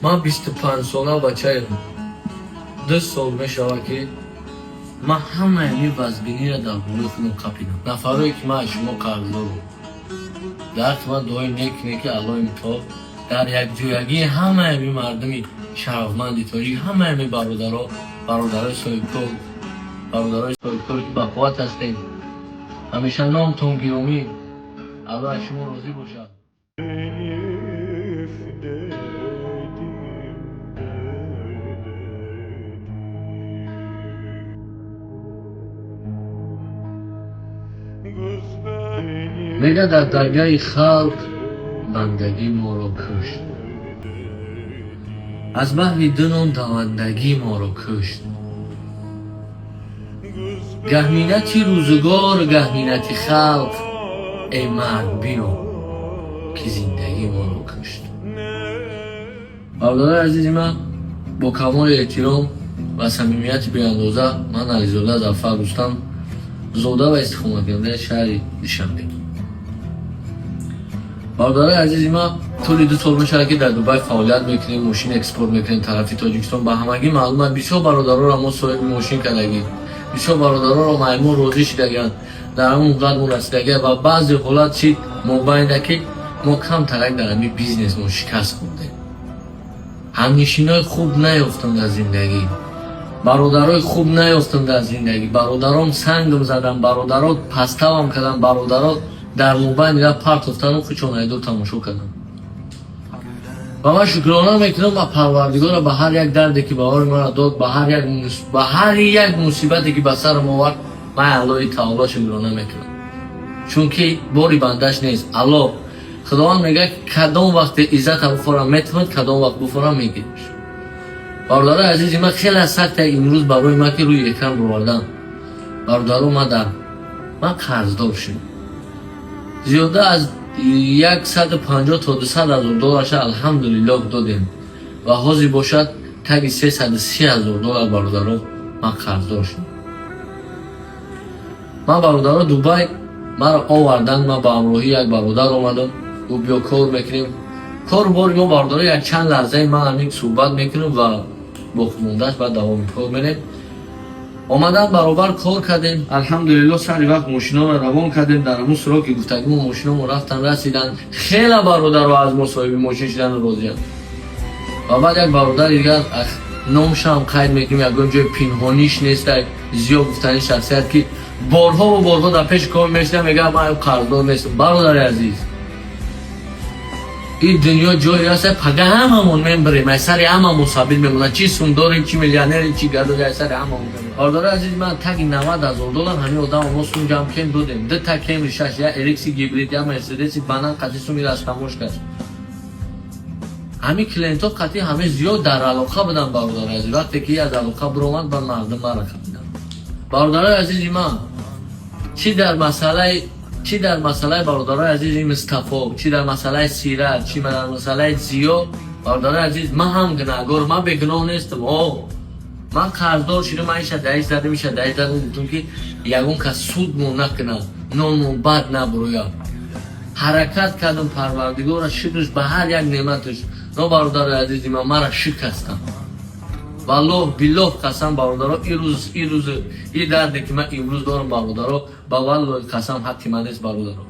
Ман 25 сола бачаем. 2 сол мешавад, ки ман ҳамаи ҳамин вазбиниро дар болои худам қапидам. Нафарое, ки ман аз шумо қарздорам, дар ҳаққи ман дуои нек кунед, ки Аллоҳи мутаол дар якҷоягии ҳамаи ҳамин мардуми шарафманди тоҷик, ҳамаи ҳамин бародаро, бародарои соҳибкор, бародарои соҳибкоре, ки бақувват ҳастем, ҳамеша номтон гиромӣ, Аллоҳ аз шумо розӣ бошад. Elif dedim dedim. Kız beni Мега, дар даргаҳи халқ бандагӣ моро кушт, аз баҳри ду нон давандагӣ моро кушт. Гаҳ миннати рӯзгор, гаҳ миннати халқ, эй марг, биё, ки зиндагӣ моро кушт. Бародарои азизи ман, бо камоли эҳтиром ва самимияти беандоза, ман Ализода Зафар Рустам, зода ва истиқоматкунандаи шаҳри Душанбе. Бародарои азизи ман, тӯли 2 сол мешавад, ки дар Дубай фаъолият мекунем, мошин экспорт мекунем тарафи Тоҷикистон. Ба ҳамагӣ маълум аст, бисёр бародароро мо соҳиби мошин кардагӣ, бисёр бародароро маймун розӣ шидагианд, дар ҳамон муҳлат мо расидагия. Ва баъзе ҳолат чӣ мобайнда, ки мо камтарак дар ҳамин бизнес мо шикаст хӯрдем. Ҳамнишинои хуб наёфтам дар зиндагӣ, бародарои хуб наёфтам дар зиндагӣ. Бародаром сангм задам, бародаро паставам кардам, бародаро дар мобайни ра партофтану хучонайдо тамошо кардам. Ва ман шукрона мекунам ба Парвардигора ба ҳар як дарде, ки ба ҳоли мара дод, ба ҳар як мусибате, ки ба сарам овард. Ман Аллоҳи таоло шукрона мекунам, чунки бори бандаш нест. Аллоҳ, Худованд мегӯяд: кадом вақте иззата бихорам, метавонад, кадом вақт бихорам, мегириш. Бародарои азизи ман, хеле сахта имрӯз барои ман, ки рӯи экран бировардан. Бародаро, ман дар ман қарздор шудам, зиёда аз 150 то 200 ҳазор долларша, алҳамдулиллоҳ, додем ва ҳозир бошад таги 330 ҳазор доллар, бародаро, ман қарздор шудам. Ман, бародаро, Дубай маро овардан, ман ба ҳамроҳии як бародар омадам. Гуфт: «Биё, кор мекунем». Кору бори мо, бародаро, як чанд лаҳзаи ман ҳамин суҳбат мекунем ва боқимондааш баъд давоми кор мерем. Омадан баробар кор кардем, алҳамдулилло, сари вақт мошиноро равон кардем. Дар ҳамун сроки гуфтагимо мошиномо рафтан, расидан. Хеле бародаро аз мо соҳиби мошин шидану розиянд. Ва баъд як бародари дигар, номшам қайд мекунем, ягон ҷои пинҳониш нест, зиёд гуфтани шахсият, ки борҳову борҳо дар пеши кор мешинам, мегӯям: «Ман қарздор нестам». Бародари азиз, ин дунё ҷое аст, пага ҳамамон мебарем, ай сари ҳамамон сабил мемонад, чи сумдорем, чи миллионерем, чи гадорем, ай сари ҳамамон мемонад. Бародари азиз, ман таги 90 ҳазор доллар ҳамин одам мо сум ҷамъ кем додем. Дута Кемри шаш, я эрикси гибрид, я Мерседеси банан қати суми растамош кард. Ҳамин клиентҳо қатъи ҳаме зиёд дар алоқа буданд. Бародари азиз, вақте ки аз алоқа биромад, ба мардум мара қабиданд. Бародарои азизи ман, чи дар масъалаи, бародарои азизи, Мустафо, чи дар масъалаи Сират, чи дар масъалаи Зиё, бародарои азиз, ман ҳам гунаҳгор, ман бегуноҳ нестам. О, ман қарздор шудам, ман иша даиш задам, иша даиш задам, гуфтам, ки ягон кас судмон накунад, номон бад набурӯяд. Ҳаракат кардам, Парвардигора шукраш ба ҳар як неъматаш. Но, бародарои азизи ман, мара шикастам. Валлоҳ, биллоҳ қасам, бародаро, ирӯз и дарде, ки ман имрӯз дорам, бародаро, ба валлоҳи қасам, ҳаққи ман нест. Бародаро,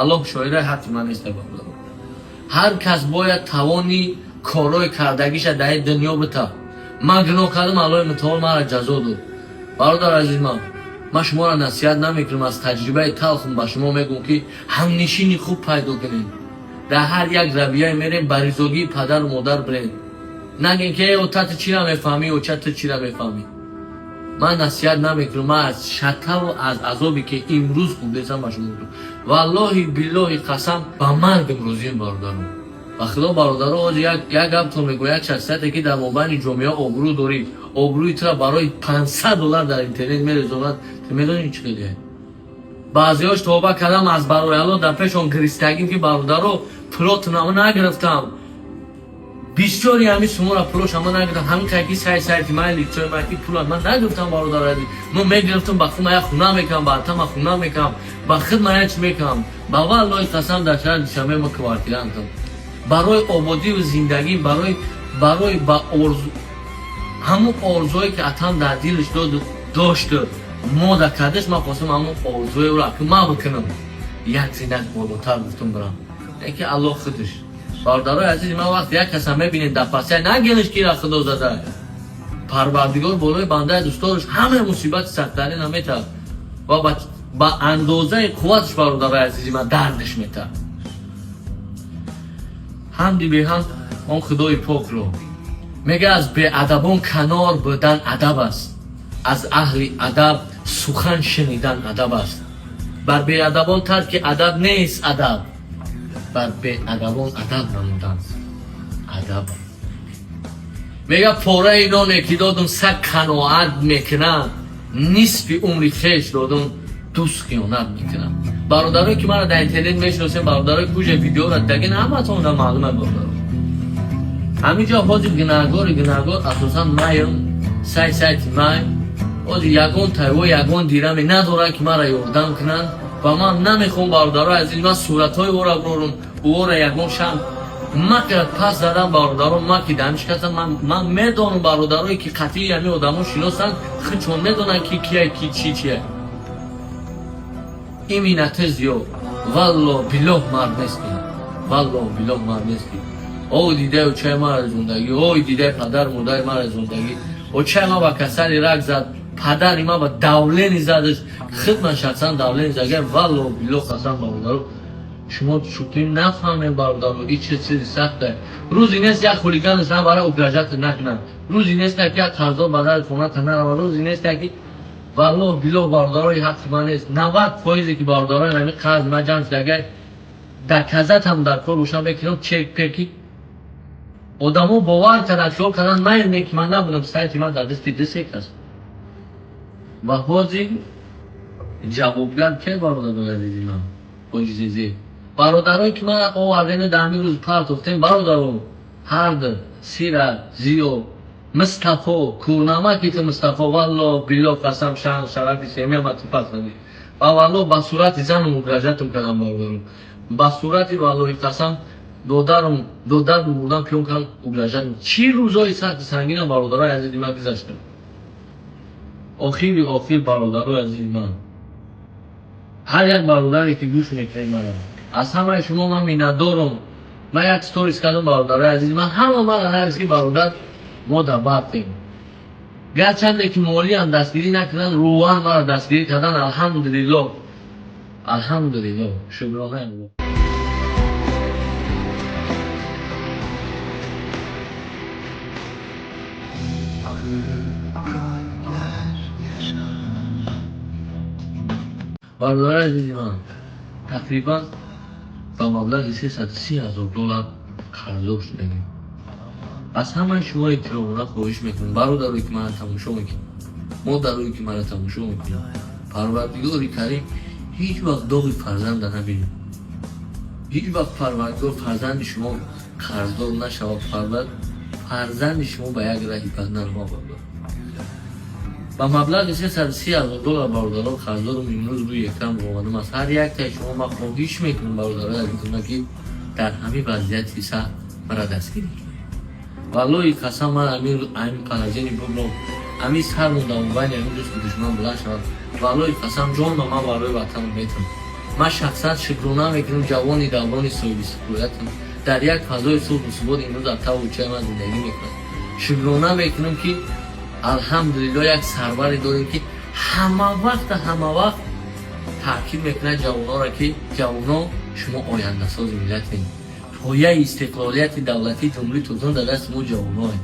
Аллоҳ шоҳида, ҳаққи ман нест. Бародаро, ҳар кас бояд тавони корҳои кардагиша дар ин дунё бита. Ман гуноҳ кардам, Аллоҳи мутаол маро ҷазо дод. Бародар азиз, ман шуморо насиҳат намекунам, аз таҷрибаи талхм ба шумо мегӯм, ки ҳамнишини хуб пайдо кунед. Дар ҳар як равияе мерем, ба ризогии падару модар бирем. Нагем, ки ота, ту чира мефаҳмӣ, оча, ту чира мефаҳмӣ. Ман насиҳат намекунам, ман аз шатаву аз азобе, ки имрӯз хӯрдесам, ба шумо мегӯям. Валлоҳи, биллоҳи қасам, ба маргам розием, бародарон, ба Худо. Бародаро, ҳозир як гаптон мегӯям: як шахсияте, ки дар мобайни ҷомеа обрӯ дорӣ, обрӯи тура барои 500 доллар дар интернет мерезонад, ту медонӣ чӣ хеле? Баъзеҳош тавба кардам, аз барои Алло дар пешон гиристагим, ки бародаро, пулотонама нагирифтам, бисёри ҳамин сумора пулош ама нагирифтам. Ҳамин қайки сай сайти ман, лицои ман, ки пула ман нагирифтам. Бародаро азиз, мо мегирифтам, ба худ ман як хуна мекардам, ба ата ман хуна мекардам, ба худ ман як чи мекардам. Ба валлоҳи қасам, дар шаҳри Душанбе ма квартирантам. Барои ободиву зиндагӣ, барои ба орзу, ҳамун орзуое ки атам дар дилаш дошту мода кардаш, ман хостам ҳамун орзуеро ки ман бикунам, як зинак болотар гуфтум бирам. Ки Аллоҳ худаш, бародарои азизи ман, вақте як каса мебинед дар пасия, нагелиш ки ира Худо зада. Парвардигор болои бандаи дӯстдораш ҳамаи мусибати сахттарин наметавад ва ба андозаи қувваташ, бародарои азизи ман, дардаш метавад. Ҳамди беҳамд он Худои покро. Мега, аз беадабон канор будан адаб аст, аз аҳли адаб сухан шунидан адаб аст. Бар беадабон тарки адаб нест адаб, бар беадабон адаб намудан адаб. Мега, пораи ноне ки додум, саг қаноат мекунад, нисфи умри хеш додум, дӯст хиёнат мекунад. Бародарое ки маро дар интернет мешиносем, бародарое ки уже видеоро дидагин, ҳаматон маълума, бародаро. Ҳамин ҷо ҳозир гунаҳгори гунаҳгор асосан маем. Сайти май ҳозир ягон тайво, ягон дираме надорад, ки маро ёрдам кунанд, ва ман намехоҳам, бародарои азиз, ман суратҳои ӯро бирорум, ӯро ягон шам ма ки пас задам. Бародаро, ма ки дамишкастам, ман медонам, бародарое ки қатъии ҳамин одамо шиносанд, худшон медонанд, ки кия, ки чи чия. Иминати зиёд, валло билоҳ мард нестӣ, валло билоҳ мард нестӣ. Ой, дидаи очаи мара зондагӣ, ой, дидаи падар модари мара зондагӣ. Очаи ма ба касали рак зад, падари ма ба давление задаш, худ ман шахсан давление зада. Валло билоҳ қасам, бародаро, шумо шӯхӣ нафаҳмем, бародаро, ин чиз чизи сахте. Рӯзе нест, як хулиганаш на барои угрожать накунад, рӯзе нест, ки як қарздор ба дари хоната нарава, рӯзе нест, ки валлоҳ билоҳ, бародарои, ҳаққи ман нест. 90 фоизе ки бародарои ҳамин қарз ман ҷамъ шудагай, доказать ам дар кор рӯшан мекунам, чек пеки одамо бовар карданд, хиёл карданд ман ки ман набудам. Сайти ман дар дасти ду-се кас ва ҳозир ҷавобгар ке, бародарои азизи ман, ҳоҷизизе, бародарое ки ман овардем, дар ҳамин рӯз партофтем, бародаро, ҳарду Сира, Зиё, Мустафо кӯрнамаки ту, Мустафо, валло било қасам, шаҳр шарафи семия ту пас задӣ ва валло ба сурати занум угрожать ам кардам. Бародаро, ба сурати, валлоҳи қасам, додарам, додарам бурдам, пиён кардам, угрожать. Чӣ рӯзои сахти сангинам, бародарои азизи ман, гузаштам. Охири охир, бародарои азизи ман, ҳар як бародаре ки гӯш мекунед мана, аз ҳамаи шумо ман миннатдорам. Ман як сторис кардам, бародарои азизи ман, ҳама мана навис, ки бародар, мо дар бартем. Гарчанде ки молиам дастгирӣ накунанд, рӯҳан маро дастгирӣ кардан. Алҳамдулиллоҳ, алҳамдулиллоҳ, шукронаи Аллоҳ. Kırık kalpler yaşar. Бародари азизи ман, тақрибан ба маблағи 330 000 доллар қарздор шудагем. Аз ҳамаи шумо эҳтиромона хоҳиш мекунам, бародарое ки мана тамошо мекунед, модарое ки мана тамошо мекунед, Парвардигори Карим ҳеҷ вақт доғи фарзанда набинед, ҳеҷ вақт Парвардигор фарзанди шумо қарздор нашавад, фарзанди шумо ба як раҳи бад нарава. Бародар, ба маблағи 330 000 доллар, бародарон, қарздорум. Имрӯз рӯи экран омадам. Аз ҳар яктаи шумо ман хоҳиш мекунам, бародарои азизона, ки дар ҳамин вазъияти сахт мара дастгирӣ кунед. Валлоҳи қасам, ман ҳамин положение бубром, ҳамин сар мондам, байни ҳамин дӯсту душман баланд шавад. Валлоҳи қасам, ҷонма ман барои ватанам метавонам. Ман шахсан шукрона мекунам, ҷавони даврони соҳибистиқлолиятам дар як фазои сулҳу субот имрӯз дар таву учаи ман зиндагӣ мекунад. Шукрона мекунам, ки алҳамдулиллоҳ, як сарваре дорем, ки ҳама вақта, ҳама вақт таъкид мекунад ҷавононро, ки ҷавонон, шумо ояндасози миллатем, пояи истиқлолияти давлатии Ҷумҳурии Тоҷикистон дар дасти мо ҷавоное.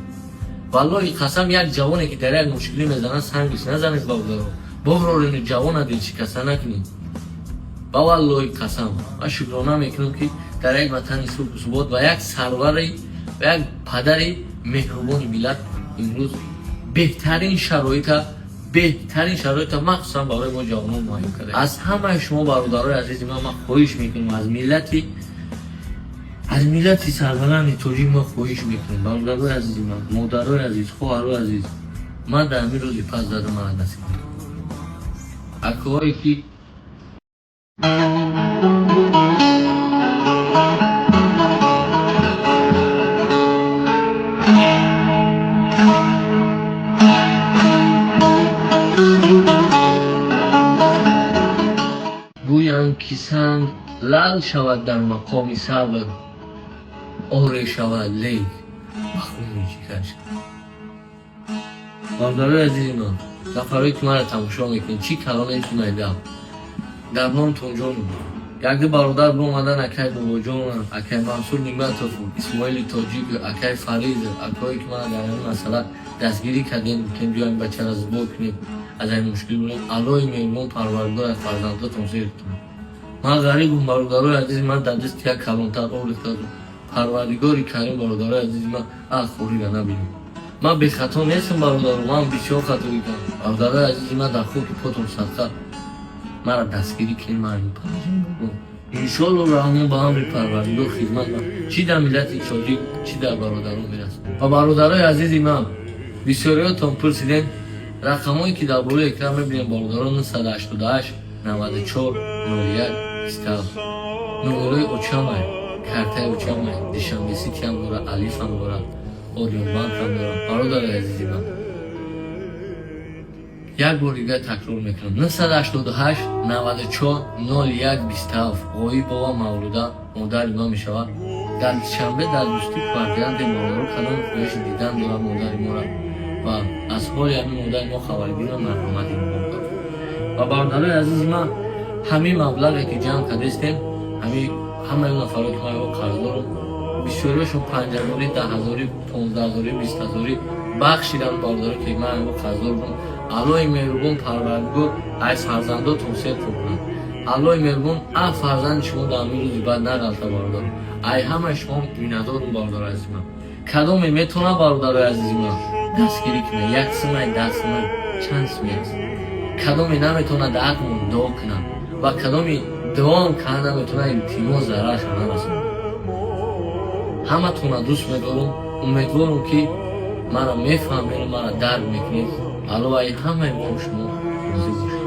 Валлоҳи қасам, як ҷавоне ки дар як мушкилӣ мезанад, сангиш назанед, бародаро, боврорину ҷавона дилшикаста накунед. Ба валлоҳи қасам, ман шукрона мекунам, ки дар як ватани сулҳу субот ва як сарвари ва як падари меҳрубони миллат имрӯз беҳтарин шароита, беҳтарин шароита махсусан барои мо ҷавонон муҳайё карда. Аз ҳамаи шумо, бародарои азизи ман, ман хоҳиш мекунам, аз миллати сарбаланди тоҷик ман хоҳиш мекунам, бародарои азизи ман, модарои азиз, хоҳарои азиз, ман дар ҳамин рӯзи пас зада мана насиб акоҳое ки Гӯянд, ки санг лал шавад дар мақоми сабр, оре шавад, лек ба хуни ҷигар шавад. Бародарои азизи ман, нафарое ки маро тамошо мекунед, чӣ калоне, чӣ майда, дар номтон ҷон. Якду бародар биомадан, акай Бобоҷон, акай Мансур Ниматов, Исмоили Тоҷик, акай Фарид, акое ки мана дар ҳамин масъала дастгирӣ кардем, гуфтем, биёем, бачаро сбор кунем, аз ҳамин мушкил бурем. Аллоҳи меҳрубон Парвардигор аз фарзандотон зер кунад. Ман ғарибум, бародарои азизи ман, дар дасти як калонтар орихта. Парвардигори Карим, бародарои азизи ман, аз хорига набинем. Ман бехато нестам, бародаро, ман бисёр хатоӣ кардам. Бародарои азизи ман, дар хоки потон садқа, мара дастгирӣ кунед. Ман иншоалло Раҳмон ба амри Парвардигор хизмат чӣ дар миллати тоҷик, чӣ дар бародарон мерасад. Ва бародарои азизи ман, бисёриётон пурсидем, рақамҳое ки дар болои экран мебинем, бародарон, 988 94 01 27, номерои очамай, картаи очамай. Душанбе Ситиам дора, Алифам дора, Ориёнбанкам дора. Бародари азизи ман, як бор дигар такрор мекунам: 988 94 01 27, Ғоибова Мавлуда, модари ман мешавад. Дар Душанбе, дар Дӯстӣ квартиранте. Бародаро, кадом хоҳиши дидан дорад модари моро ва аз ҳоли ҳамин модари мо хабаргирам, марҳамат. Ва бародарои азизи ман, ҳамин маблағе ки ҷамъ кардастем, ҳамин ҳамаи нафаро ки ман қарздорам, бисёриашон 5 ҳазорӣ, 10 ҳазорӣ, 15 ҳазорӣ, 20 ҳазорӣ бахшидан. Бародаро, ки ман қарздор будам, Аллоҳи меҳрубон Парвардигор ай фарзандотон сертон кунад. Аллоҳи меҳрубон а фарзанди шумо дар ҳамин рӯзи бад нағалта. Бародар, ай ҳамаи шумо миннатдорум. Бародари азизи ман, кадоме метавонад, бародарои азизи ман, дастгирӣ кунад, як сумай, 10 сумай, чанд суми аст. Кадоме наметавонад, дар ҳаққмон дуо кунад ва кадоми дуоам карда наметавонад, илтимос, зарарша нарасонад. Ҳаматонро дӯст медорам. Умедворам, ки маро мефаҳмед, маро дарк мекунед. Аллоҳ ай ҳамаи мо шумо розӣ бошад.